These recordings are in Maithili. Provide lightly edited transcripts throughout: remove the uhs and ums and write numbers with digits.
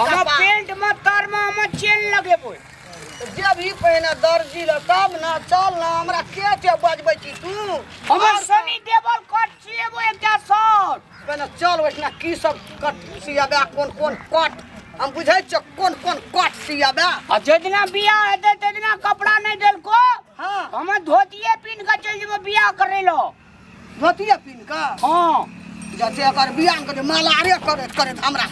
हमर कपार। पेंट में तर में हमर चेन लगेबै। जे भी पहिने दर्जी ल तब न चल न, हमरा के के बजबै छी तू? हमर सनी देवल कट सिएबो एकटा शर्ट। पहिने चल ओहिठिना की सब कट सियाबे, कोन कोन कट हम बुझै छियौ, कोन कोन कट सियाबे। आ जाहि दिना बियाह हेतै ताहि दिना कपड़ा नहि देलको। हाँ। हम धोतिए पिन्ह कऽ चलि जेबो बियाह करै लए। धोतिए पिन्ह कऽ? हाँ। जते एकर बियाह करे मालारे करैत करैत हमरा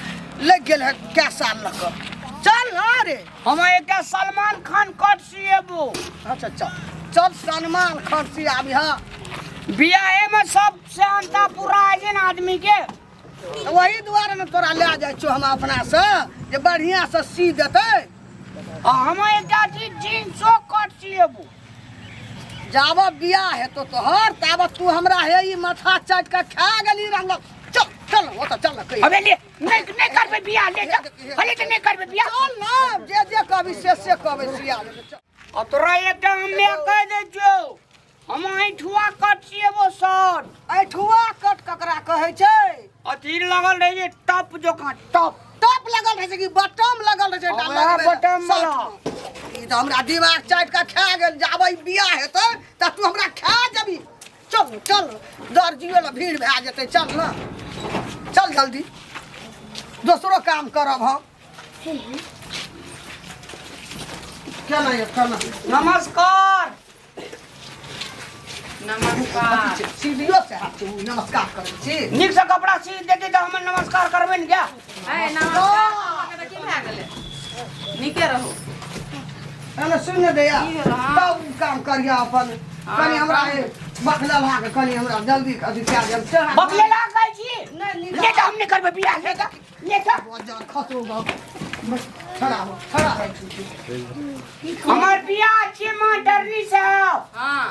लागि गेल है कै साल लऽ कऽ। चल न रे। हम एकटा सलमान खान कट सिएबो। अच्छा चल चल, सलमान खान सियाबी। हाँ, बियाहे में सब सेहनता पूरा होइ छै ने आदमी के। तऽ वही दुआरे ने तोरा लए जाइ छियौ हम अपना से जे बढ़िया से सी देतै। आ हम एकटा चीज जींसो कट सिएबो। जाबऽ बियाह हेतौ तोहर ताबत तू हमरा हे ई माथा चाटि कऽ खा गेली रंग। चल चल ओतऽ चल ने कहि। अबे ले, नहीं नहीं करबे बियाह, ले जा भले तऽ नहीं करबे बियाह। चल ने, जे जे कहबी से से कहबै सिया लेबै, चल। आ तोरा एकटा हमे कहि दै छियौ, हम ऐठुआ कट सिएबो सर। ऐठुआ कट ककरा कहै छै? अथी लगल रहै छै टप जकाँ, टप। टप लगल रहै छै कि बटम लगल रहै छै? एकटा ओएह लगबै बटम शर्ट वाला। मे। ई तऽ हमरा दिमाग चाटि कऽ खा गेल। जाबै बियाह हेतै तऽ तू हमरा खा जेबी। चल चल, दर्जियो लए भीड़ भए जेतै। चल ने, चल जल्दी, दोसरो काम करब हम। केना यौ, केना? नमस्कार। नमस्कार। सीढ़ियो से हाथ नमस्कार करै छी। नीक से कपड़ा सी देते तऽ हम नमस्कार करबै ने क्या? ए नमस्कार, अहाँके तऽ की भए गेलै? नीके रहू। एने सुन ने दैया। की भेल, हाँ? तब उ काम करिया अपन। कनी हमरा ए बकलेल के कनी हमरा जल्दी अथी कए देब से। बकलेला कहै छी? नहि, नीक। ले तऽ हम नहि करबै बियाह, ले तऽ, ले तऽ। बजर खसरो गप। खड़ा हो, खड़ा हो। हमर बियाह छियै मास्टरनी साहब। हाँ।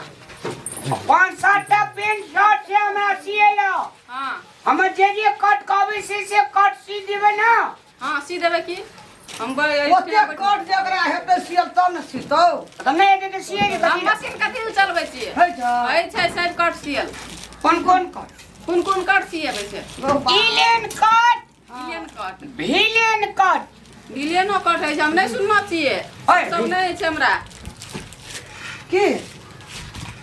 5-7 टा पेंट शर्ट छै हमरा सियै लए। हाँ। हमर जे जे कट कहबै से से कट सी देबै ने? हाँ, सी देबै की हम। ओते कट जकरा हेतै सियल तब ने सितौ। तऽ नहि हेतै तऽ सियै के हम कथी लए? मशीन कथी लए चलबै छियै? होइ छै। होइ छै सब कट सियल। कोन कोन कट? कोन कोन कट सियेबै छै? इलेन कट। विलियन कट। विलेन कट। विलियनो कट होइ छै? हम नहि सुनने छियै। ओए, सब नहि छै हमरा। की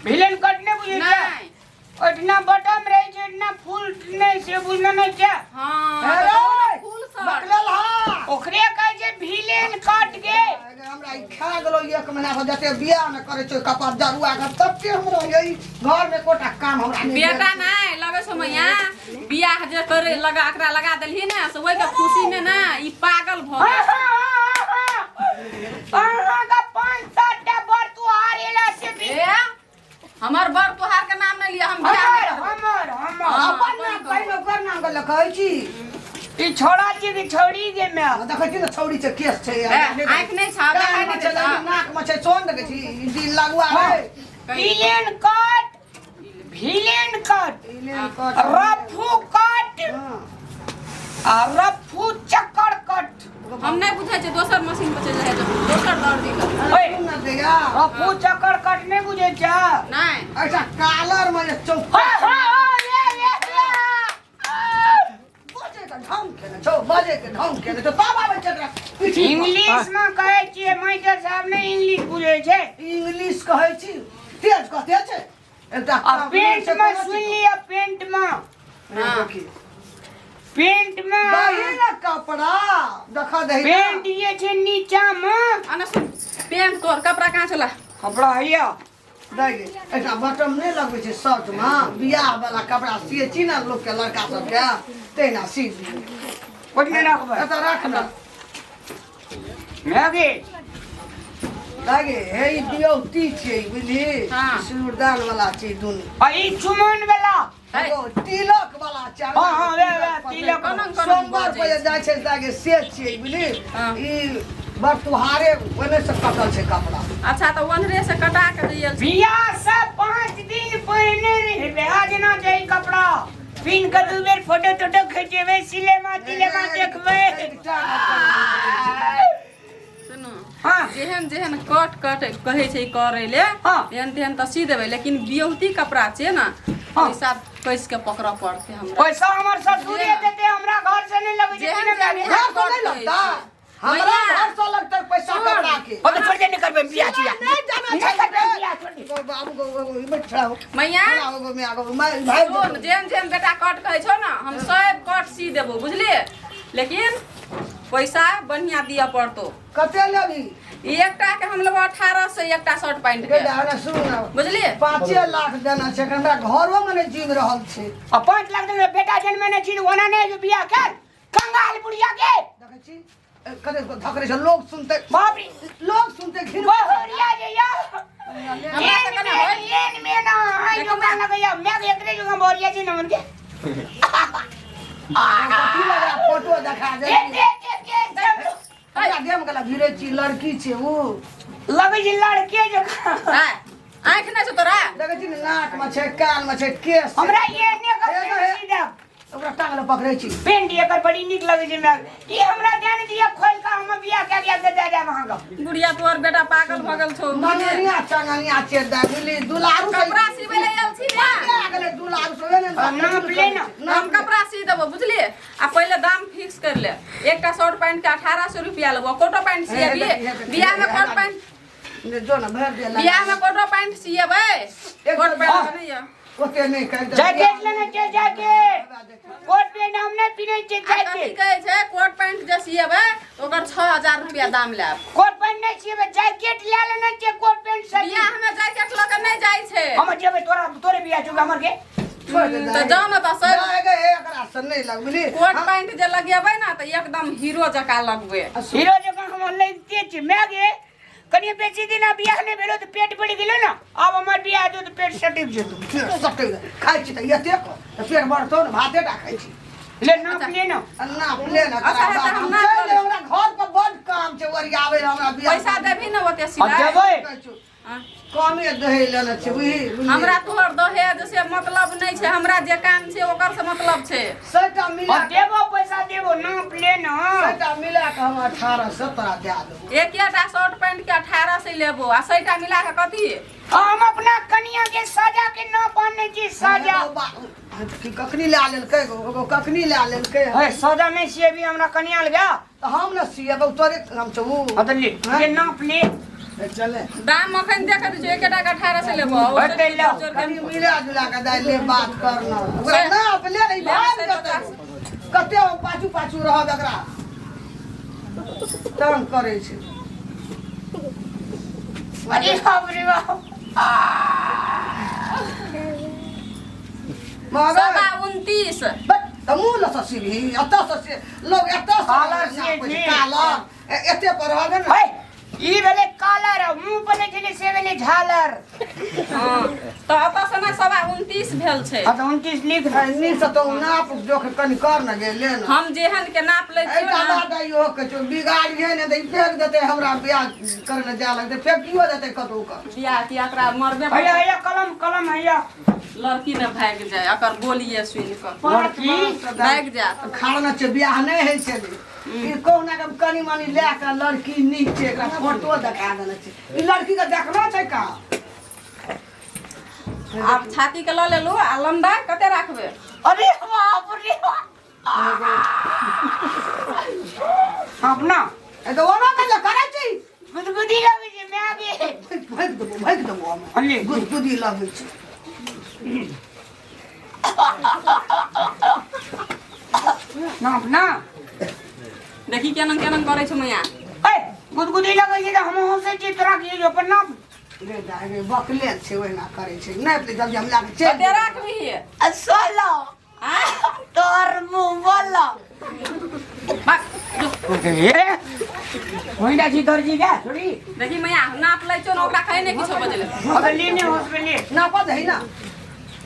विलेन कट नहि बुझै छै? नहि। ओहिठिना बटम रहै छै, ओहिठिना फूल नहि से बुझने नहि छै? हाँ। हे तऽ रे, फूल सर बकलेल हा। ओकरे कहै छै विलेन कट गे। हमरा ई खा गेलो एक महीना से, जते बियाह ने करै छै कपार जरुआ के तते हमरा यही घर में एकोटा काम हमरा नहि बेटा भेल। नहि लगै छौ मैया, बियाह जे करे लगा एकरा लगा देलही ने से ओहि के खुशी में ने ई पागल भऽ गेल। अहाँके 5-7 टा बर तुहार एला से भी ए, हमर बर तोहार के नाम नहि लिअ, हम बियाह हमर नहि करबै। हमर हमर हाँ, अपन नाम पहिने ओकर नाम के कहै छी। ई छोड़ा छी कि छौड़ी गे मे? देखै छी ने, छौड़ी छै, केस छै। ए, आँखि नहि छौ, देखाइ कान मे नहि छै, दै छौ। नाक मे छै, सोन देखै छी, ई दिल लगुआ है। विलेन कट, विलेन कट, इलेन कट, रफू कट। हाँ। आ रफू चक्कर कट। हम नहि बुझै छियै, दोसर मशीन पर चलि जाइ छै, दोसर दर्जी लग। ओए। सुन ने दैया। रफू चक्कर कट नहि बुझै छै? नहि। ऐसा कालर में जे चौक हाँ, हाँ, हाँ, ये, ये, ये। बजे के ढंग केने छौ, बजे के ढंग केने छौ, तब आबै छै एकरा पीठी पर। इंग्लिश में कहै छियै, मास्टर साहब नहि इंग्लिश बुझै छै। इंग्लिश कहै छी, तेज कते छै एकटा आ काम पेंट छै, में कोनो सुनि चीज। लिअ, पेंट में। हाँ। देखी। पेंट में दही ने कपड़ा देखा दही ने। पेंट जे छै नीचा में। आने सुन, पेंट तोर कपड़ा कहाँ छला? कपड़ा हैया। दै गे, एकटा बटम नहि लगबै छै शर्ट मे, बियाह वाला कपड़ा सिए छी ने लोक के लड़का सबके, तहिना सी दियौ। ओतने रखबै? एतऽ राख ने। भए गेल। दै गे, हे ई बियौती छियै बुझली। हाँ। सिन्दूरदान वाला छै दुनू। आ ई चुमन वाला? है। एगो तिलक वाला छै। हाँ, हाँ, वएह, वएह, तिलक। कोना कोना सोमवार बजै पर जे छै। जाइ छै दाइ गे से छियै बुझली। हाँ। ई बरतुहारे ओने से कटल छै कपड़ा। अच्छा, तऽ ओन्हरे से कटा के दियल छै। बियाह से 5 दिन पहिने भए जेना छै ई कपड़ा पिन्ह के 2 बेर फोटो तोटो खिंचेबै, सिनेमा तिनेमा देखबै। सुनू। हाँ। जेहन जेहन कट कट कहै छै करै ले, हाँ। तेहन तेहन तऽ सी देबै, लेकिन बियौती कपड़ा छै ने, पैसा कैस के पकड़ऽ पड़तै हमरा। पैसा हमर ससुरे देते, हमरा घर से नहीं लगै छै। जेहन कि नहि? घर से नहीं लगता, हमरा भैया। घर से लगतै पैसा कपड़ा के। ओ तो छोड़ दे, नहीं करबै बियाह चिया। नहीं जाना नहीं छै। करबै बियाह, छोड़ दे। गो बाबू गो गो इमे खड़ा हो। मैया। खड़ा हो गो, मैं आगो मैं भाई। सुन, जेहन जेहन बेटा कट कहै छौ ने, हम सब कट सी देबो, बुझलिए? लेकिन पैसा बढ़िया दिअ पड़तो। कते लेबी? ई एकटा के हम लेबो 1800 एकटा शर्ट पैंट गे के। दादा सुन ना। बुझलिए? 5 लाख देना छै, हमरा घरो में नहीं जीव रहल छै। आ 5 लाख देबै, बेटा जन्मे नहि छी, ओना नहि जे बियाह कर कंगाल बुढ़िया के। देखै छी कते धकरे छै, लोग सुनते। बाप रे। लोग सुनते घिन। बहुरिया जे या। हमरा तऽ कने होय। एन में ना आई जो का लगैया मैं एकरे जो बहुरिया जी नमन के। कथी लगा फोटो देखा दे। ए देख देख के हमरा देम गला भिड़े छी, लड़की छै ऊ। लगै छै लड़के जो। आय, आँखि नहि छौ तोरा? देखै छी ने, नाक में छै, कान में छै, केश छै। हमरा ये ने हे, हे। सीधा ओकरा टांग लए पकड़ै छी। पेंट एकर बड़ी नीक लगै छै मैं। ई हमरा ध्यान दिया खोल के हम बियाह के गया दे दे वहां का। बुढ़िया, तोहर बेटा पागल भऽ गेल छौ। मंगनिया चंगनिया छै दा बुझली, दुलारू से। कपड़ा सिबै लए आयल छी ने? आ गेलै दुलारू से ने। नाप ले ना। हम कपड़ा सी देबो, बुझलिए? आ पहिले दाम फिक्स कर ले। एकटा शर्ट पैंट के 1800 रुपया लेबो। कोटो पैंट सिएबी बियाह में? कोट पैंट जो ने भरि दे। बियाह में कोटो पैंट सिएबै? कोट पैंट नहीं है। ओते नहि कहि दे। जैकेट लेने छै, जैकेट। कोट पैंट हम नहि पिन्है छियै। आ कथी जैकेट। कहै छै, कोट पैंट जे सिएबै ओकर 6000 रुपया दाम लेब। कोट पैंट नहि सिएबै, जैकेट ले लेने छियै कोट पैंट से। बियाह में जैकेट लऽ के नहि जाइ छै। हम जेबै, तोरा तोरे बियाह छौ हमर के। छोड़ दे। तऽ जाउ ने तऽ सर। नहि गे, एकरा से नहि लग बुझली। कोट पैंट जे लगेबै ने तऽ एकदम हीरो जकाँ लगबै। हीरो जकाँ हम लगिते छी मैं गे। कनि बेसी दिन बियाह नहि भेलो तऽ पेट बढ़ि गेलो ने। आब हमर बियाह हेतौ तऽ पेट सटि जेतौ। सटै खाइ छी तऽ एते तऽ पेट बढ़तौ ने, भाते टा खाइ छी। ले, नाप ले ना। नाप ले ने। अच्छा, तोरा तऽ हम बाप। नाप चलि लऽ ले, हमरा घर पर बड काम छै ओरियाबै लए, हमरा बियाह। पैसा देबही ने ओते आ सिलाइ? देबै। कहै छौ, हाँ। कमे दही लेने छै बुझी बुझली। हमरा तोहर दहेज से मतलब नहि छै, हमरा जे काम छै ओकर से मतलब छै। सभटा मिला आ देबो, पैसा देबो, नाप ले ना। सभटा मिला कऽ हम 1800 तोरा दए देबो। एकेटा शर्ट पैंट के 1800 लेबो आ सैटा मिला के कथी? हम अपना कनिया के साजा के नाप आनने छी, साजा। की कखनी लए लेलकै गो, एगो कखनी लए लेलकै? है साजा नहि सिएबी हमरा कनिया लग गया। तऽ हम ने सिएबौ, तोरे काम छौ उ। हाँ तो ले ये, नाप ले। ए, चले। दाम अखन देख दै छियौ, एकेटा के 1800 लेबो। होतै लौ। कनि मिला जुला कऽ दए ले, बात कर न। ओकरा नाप ले ने, ई भागि जेतै। कते हम पाछू पाछू रहब, एकरा तंग करै छै। अरे बाप रे बाप। मगर 29.25। तऽ मुँह लऽ सिबही, एतऽ सँ से लोग एतऽ सँ कालर से नापै छै, जी। कालर एते पर रहबे ने। है ई भेलै कालर, आ मुंह पर नहि छलै से भेलै झालर। हँ तऽ एतऽ से ने 29.25 भेल छै। हाँ तो 29 लिख। नीक से तो नाप जोख कनि कर ने गे, ले ने। हम जेहन के नाप लै छियौ एहिटा ने। बात इहो कहै छौ, बिगाड़िहे ने तऽ ई फेंक देतै। हमरा बियाह करै लए जाय लगतै, फेंकियो देतै कतहु कऽ। बियाह की एकरा मरबे। हैया हैया, कलम कलम हैया। लड़की ने भागि जाय एकर बोलिए सुनि कऽ। लड़की? भागि जायत। खाना छै, बियाह नहि होइ छलै। ई कहुना कऽ कनि मनि लए कऽ लड़की नीक छै, एकरा फोटो देखा देने छै। ई लड़की के देखना छै का? आब छाती के लऽ लेलू आ लम्बाइ कते राखबै? अरे बाप रे बाप, अपना ए तऽ ओना कऽ करै छी। गुदगुदी लगै छै मैं आगे। भागि देबो, भागि देबो हम। अल्ले। गुदगुदी लगै छै। नाप ना। देखी केना केना करै छै मैया। ए गुदगुदी लगै छै तऽ हम हंसै छी तोरा की जो पर नाप। रे दाइ रे, बकले छै, ओहिना करै छै। नहि पहिले जल्दी हम लए कऽ चलि। कते राखबही? 16। आँय? तोर मुँह बोल। भाग, जो। ए होइना छी दर्जी के छोड़ी। देखी मैया, नाप लै छौ ने, ओकरा कहे नहि किछो बजले। अगर लेने होसबे ले। नापऽ दही ना।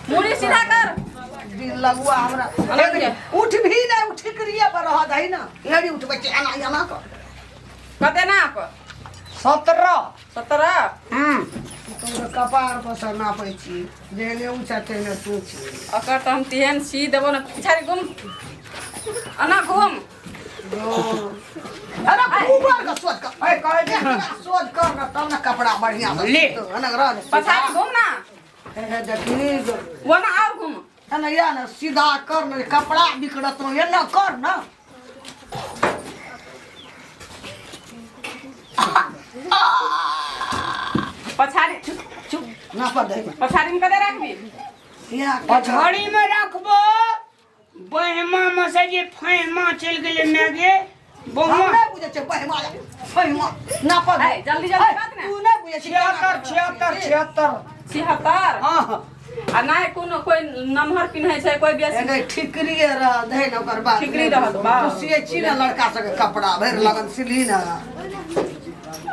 मुड़ी सीधा कर। दिन लगुआ हमरा अलग जे। उठ भी नहि, उठ ठिकरिए पर रह दही ना, एड़ी उठबै छै एना एना कऽ। कते नाप? 17। 17। हम्म। तोरा कपार पर से नापै छी, जेहने ऊँचा तेहने तू छी। ओकर तऽ हम तेहन सी देबो ने। पिछाड़ी घुम, एना घुम। अरे ऊपर के सोच कर। ए कहै छै। एकरा सोच कर ने तब ने कपड़ा बढ़िया से ले। सिलतौ। एना रह ने। पछाड़ी घुम ना। हे देखी। ओना आउ घुम। ना या ना सीधा कर न, कपड़ा बिगड़त न, एना कर न। पछाड़ी। चुप ना पर दे। पछाड़ी में कदे राखबी? या। पछाड़ी में राखबो, बहमा में से जे फहमा चलि गेलै माय गे हम बहमा। नहीं बुझै छै बहमा फहमा ना पर। है, जल्दी जल्दी बात ने। तू नहीं बुझै छै। 76, 76, 76। 76? हाँ। आ नहि कोनो कोइ नमहर पिन्है छै, कोइ बेसी। एगे ठिकरिए रह दे न ओकर बाद। ठिकरी रहत बा। तू सियै छी ने लड़का सबके कपड़ा भरि लगन सिलही ने आर।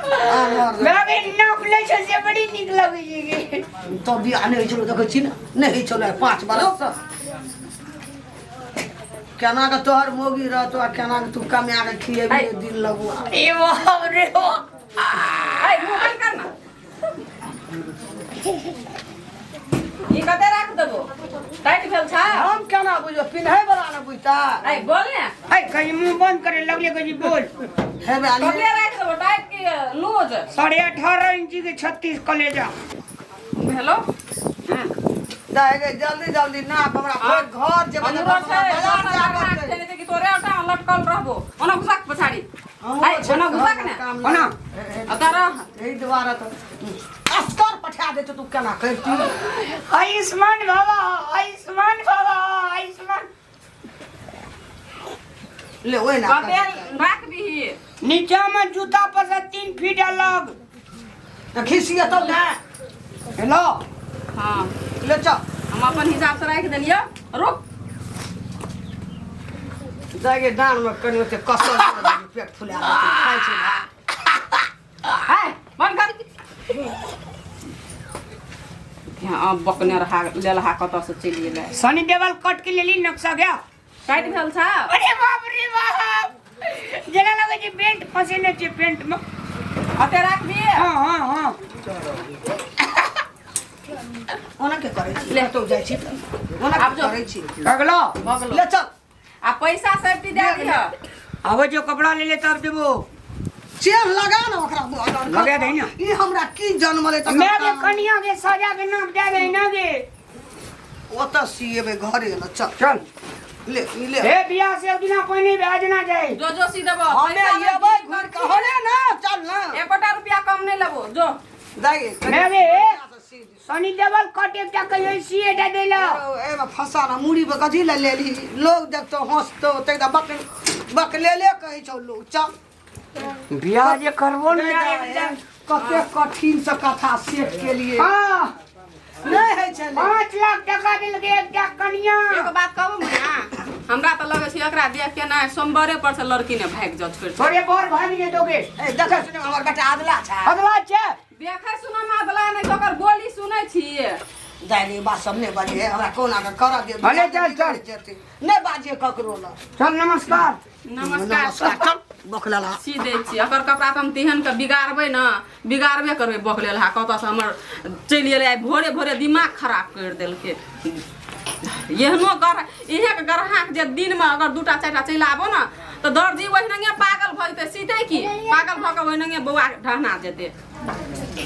माय गे, नाप लै छै से बड़ी नीक लगै छै गे। तो बियाह नहि होइ छलो, देखै छी ने, नहि होइ छलो 5 बरस सँ। केना के तोहर मोगी रहतो आ केना के तू कमा के खिएबी दिन लगुआ। ए बाप रे बाप। है, मुँह बंद कर ना। ई कते राख देबो? टाइट भेल छा? हम केना बुझबै? पिन्है वाला ने बुझता। ऐ बोल ने। ऐ कहीं मुंह बंद करे लगले, कहीं बोल। हे बे। कते राख देबो, टाइट की लूज? 18.5 इंची के 36 कलेजा। हेलो। दे जल्दी जल्दी नाप हमरा, फेर घर जेबै तऽ अनुरोध छै। बाजार दोसर जाबऽ ग्राहक छै। छै, नहि तऽ कि तोरे ओटा लटकल रहबो। ओना घुसा के पछाड़ी। हमरो ऐ, छै ओना घुसा के ने। काम। ओना। ओतऽ रह। एहि दुआरे तऽ अस्तर पठा देतौ, तू केना करती? आयुष्मान भव, आयुष्मान भव, आयुष्मान। ले ओहि ना। कते राखबिही? नीचा में जूता पर से 3 फीट अलग। तऽ खिसियतौ ने। हेलो। हाँ। ले चल। हम अपन हिसाब से राखि देलियौ, रुक। जाके डाँड़ में कनि ओते कसल पेट फुला देतै, खाइ छै भात। है, बंद कर। हाँ, बकने रहा लेलहा कतऽ से चलि गेलै। सनी देवल कट के लेली नक्शा गया। टाइट भेल छा? अरे बाप रे बाप, जेना लगे छै बेल्ट फसेने छै पेंट में। अते राखबी? हाँ हाँ हाँ ओना के करै छी? ले। कतौ जाइ छी तऽ ओना आब के जो। करै छी? अगलो। भऽ गेलौ। ले चल। आ पैसा सेफ्टी दए दिह। आबै जो, कपड़ा ले ले तब देबो। चेन लगा ना ओकरा बगल। लगा दही ना। ई हमरा की जन्मलै तऽ। मैं के कनिया के सजा के नाप दे दे ना गे। ओतऽ सिएबै घरे ने, चल। चल। ले ई ले। हे, बियाह से एक दिना पहिने भेजना जाए। जो जो सी देबो। हमे पैसा एबै घुरि कऽ होले ना, चल ना। एकोटा रुपया कम नहि लेबो, जो। दाइ। मैं गे सनी देवल कट एकटा कहियो सीए दे देला। एमे फंसा ना, मुड़ी पर कथी ले लेली? लोग देखतो हंसतो, तै बक बकलेले कहै छौ लोग, चल। बियाह जे करबो ने। कते कठिन से कथा सेट के लिए। हाँ। नहि होइ छलै। 5 लाख टका देलकै एकटा कनिया। एगो बात कहू मुन्ना, हमरा तऽ लगै छै एकरा देख के ने सोमवारे पर से लड़की ने भागि जाओ छोड़ि। तोरे बर भागि जेतोगे। ए, देखै सुनै हमर बेटा अदला छै। अगला छै। देखै सुनै मे अदला नहि तऽ ओकर बोली सुनै छियै। दाइ, बात सब नहि बाजिए हमरा, कोना के करऽ दे। भले, चल, चल। नहि बाजिए ककरो लग। चल, नमस्कार। नमस्कार। नमस्कार, चल बकलेला। सी दै छी एकर कपड़ा तऽ हम तेहन के बिगाड़बै ने, बिगाड़बे करबै। बकलेल हा कतऽसँ हमर चलि एलै, आइ भोरे भोरे दिमाग खराब करि देलकै। एहनो गढ़ इहेके गढ़हाके जे दिनमे अगर दूटा चारिटा चलि आबो ने तऽ दर्जी ओहिनंगे पागल भऽ जेतै, सीतै की, पागल भऽ कऽ ओहिनंगे बौआ ढहना जेतै।